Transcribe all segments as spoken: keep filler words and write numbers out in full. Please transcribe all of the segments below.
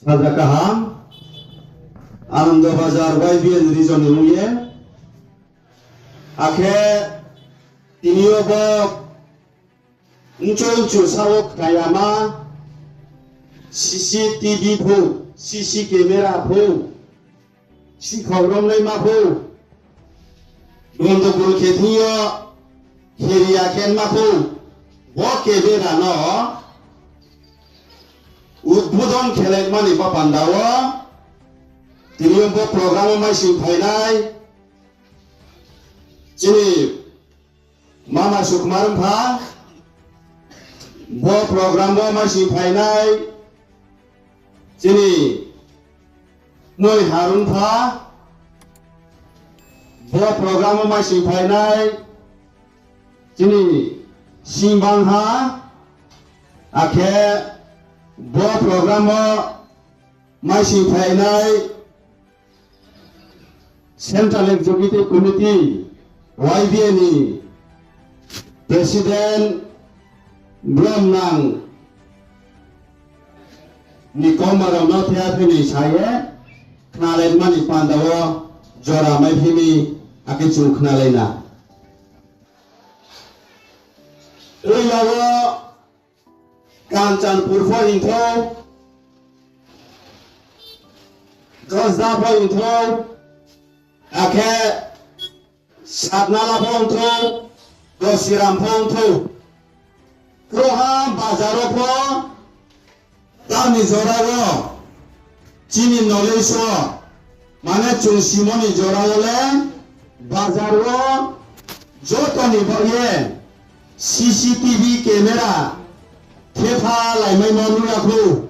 Saja kaham, Anando Bazar Y B N region ni ong ye. Akhe tini yo bo mchoi mchu sa wo khnayama, C C T V pho, C C camera pho, sikhau romnaima pho, gondogol khe thing yo, kheri ya khe ma pho, bo camera no, Udbodon khelai mani bo panda wo, tini yo bo program wo maising phainai, chini mama Sukmar mpha, bo program wo maising phainai, chini moi Harun pha, bo program wo maising phainai, chini Singbang ha, akhe bo program wo maising phainai Central Executive Committee, Y B A ni President Bromnang ni koma rao no thea thini sa ye khnalai mani panda wo jora mai phini akhe chung khnalai na. Oila wo Kanchanpur pho hing thou, Josda pho hing thou, akhe Satnala pho hing thou, Dosiram pho hing thou. Kroha bazar wo pho, tamni jora wo, chini knowledge wo, mane chung simo ni jora wo le, bazar wo, joto ni baoh ye, C C T V camera thepha laimaimo nuh ya khou.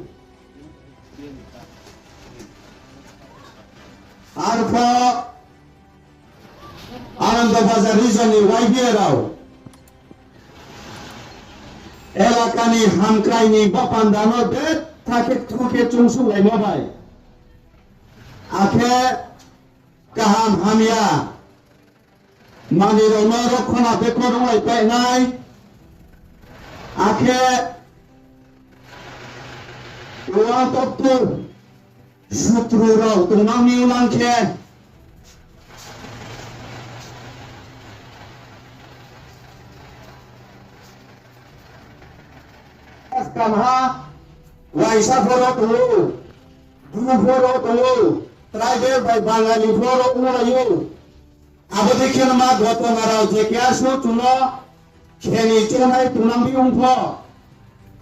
Arpho Anando Bazar region ni Y B A rao elaka ni hamkrai ni bo panda no betha khe thu khe chungsunglaimo bai, akhe kaham hamya manoi rao no rokhona bekho runglaipainai, akhe uang toktu sutru rao tongnang ni ulang khe, Skang ha, uaingsa pho ro tong ou, Bru pho ro tong ou, tribal bai Bangali pho ro onglai ou. Abo dei khe ma gotona rao je keha suh chung no kheni choungnai tongnang bi ong pho.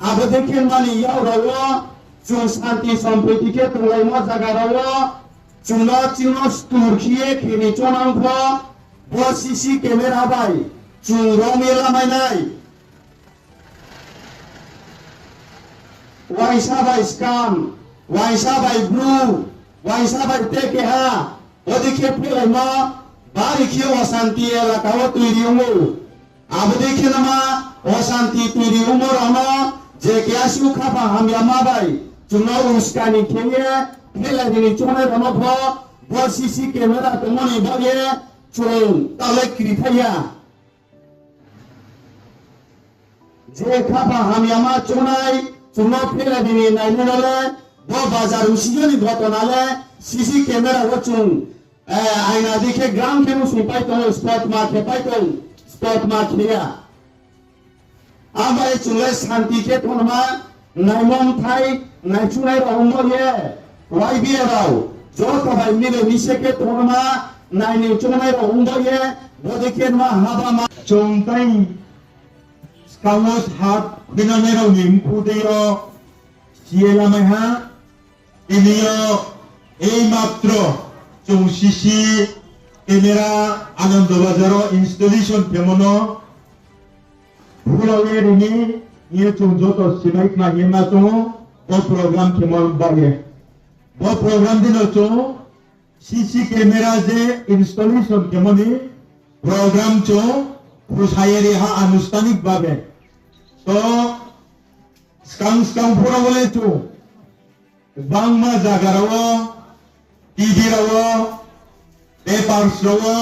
Abo dei khe mani yak rao wo chung santi sompriti khe tonglaimo zaga rao wo chung no chini stur khe ye kheni choungnang pho, bo C C camera bai chung rom ye lamai nai. Uaingsa bai Skang, uaingsa bai Bru, uaingsa bai te keha, bo dei khe phelaimo, bari khe osanti elaka wo toiri ong ou. Abo dei khe no ma osanti toiri ongmo rao no, je keha suh khaphang hamyama bai chung no uskani khe ye, phelai ri ni choungnai rao no pho, bo C C camera tongmo ni baoh ye chung taoh le kri thai ya. Je khaphang hamyama choungnai, chung no phelai ri ni nainai no le, bo bazar bsing yo ni gotona le, C C camera wo chung, aina dei khe gram khe no sungpai tong ou, spot ma khe pai tong, spot ma khe ya. Abo ye chung le santi khe tongma, naimo bthai, naichungnai rao ongmo ye, Y B A rao, joto bai mile mise khe tongma, naini choungnai rao ongmo ye, bo dei khe ma haba ma. Chung tai skang wo sat khuinanai rao ni mkhu dei yo, si ye lamai ha, tini yo, ei matro, chung C C camera Anando Bazar wo installation khemo no, bula ye ri ni, hing ye chung joto simai khna hing ye ma chung, bo program khemo baoh ye. Bo program dei no chung, C C camera je installation khemo ni program chung, khusa ye ri ha anustanik babe. To, skang skang pho rao wo le chung, gbangma zaga rao wo, T V rao wo, papers rao wo,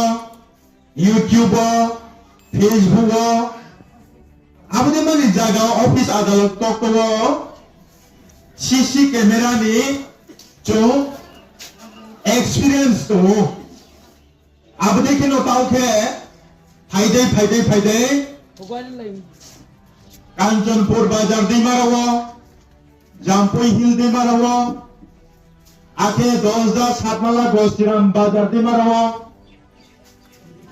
YouTube wo, Facebook wo, abo dei mani zaga wo office adalot tokto wo, C C camera ni Chung experience tong ou. Abo dei khe no tao khe, phai dei, phai dei, phai dei. Kanchanpur bazar deima rao wo, Jampui Hill deima rao wo, akhe Dosda Satmala Gosiram bazar deima rao wo,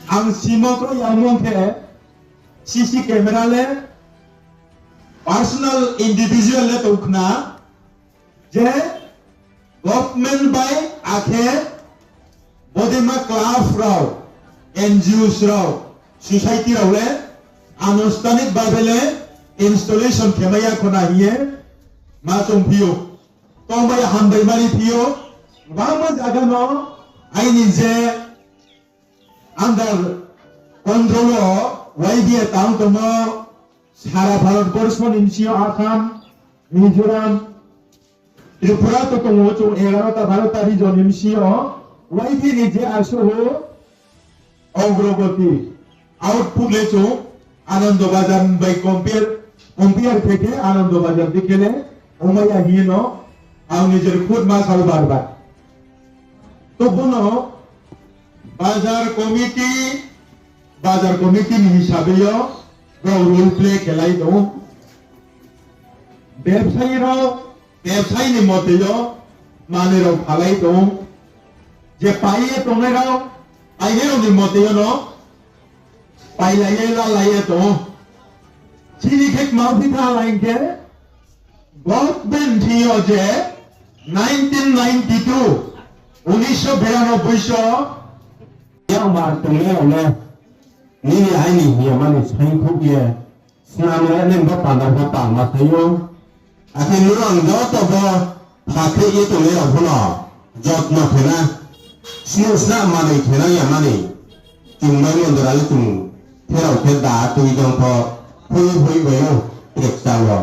ang simo kro yamung khe, C C camera le, personal individual le tong khna, je government bai akhe bodeima club rao, N G Os rao, society rao le anustanik babe le installation khe mai ya khna hing ye ma chung phi ou. Tongbai hambai mani phi ou, gbangma zaga no aini je under control wo Y B A tang tongmo, sara Bharat borso ni bsing yo Assam, Mizoram, Tripura to tong ou chung egarota barota region ni bsing yo Y B A ni je asuh ou ogrogoti, output le chung Anando Bazar bai compare, compare khe khe Anando Bazar dei khe le ongmai ya hing ye no ang nijer khud ma sao bar bar. To bono bazar committee, bazar committee ni hisabe yo brao role play khelai tong ou. Bebsayi rao, bebsayi ni mote yo manoi rao phalai tong ou. Je pai ye tongnai rao, painai rao ni mote yo no pailai ye lalai ye tong ou. Chini khe kma phi tha lai hing khe, government thing yo je nineteen ninety-two, উনিশশো বিরানব্বই so, yakmar tongnai rao le nini aini hing ye mani saingkhouh ye, snam le nini bo panda pho tangma sai ou. Akhe nrao ang joto bo phakhri ye tongnai rao pho no jotno khe na, snuh snah manoi khe na ya mani, chung bai mondora le chung pherao khe da tui dong pho, phoi phoi bai ou, trekcha wo.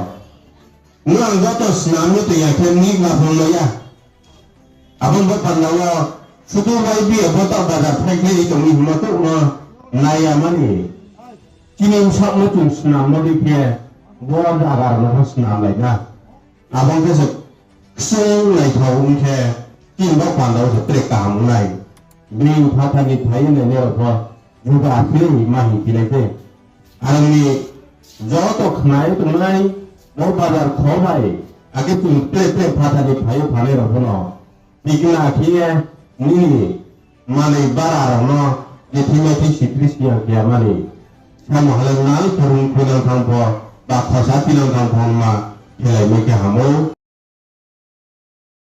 Nrao ang joto snam ye tong ya khe nini ma phung no ya. Abo bo panda wo, sudu bai bi abo taoh bazar phaikhlai ye tong ni hingmo touh no nai ya mani. Chini bsaoh no chung snammo dei khe, bo zaga rao no pho snamlai na. Abo khe se kchung naithao ong khe, chini bo panda wo se tre kaham ong nai. Bini phathar ni phai ye nainai rao pho, juga khe ma hing khe nai khe. Ang ni joto khnai tongnai, bo bazar kho bai, akhe chung tre tre phathar ni phai ye phanai rao pho no. Tikna khe ye nini manoi bara rao no je thima khe sitri siyang khe ya mani. Samo hala nal phorung khuinang thang pho, ba khosa tinang thang pho ma khelai mai khe ham ou.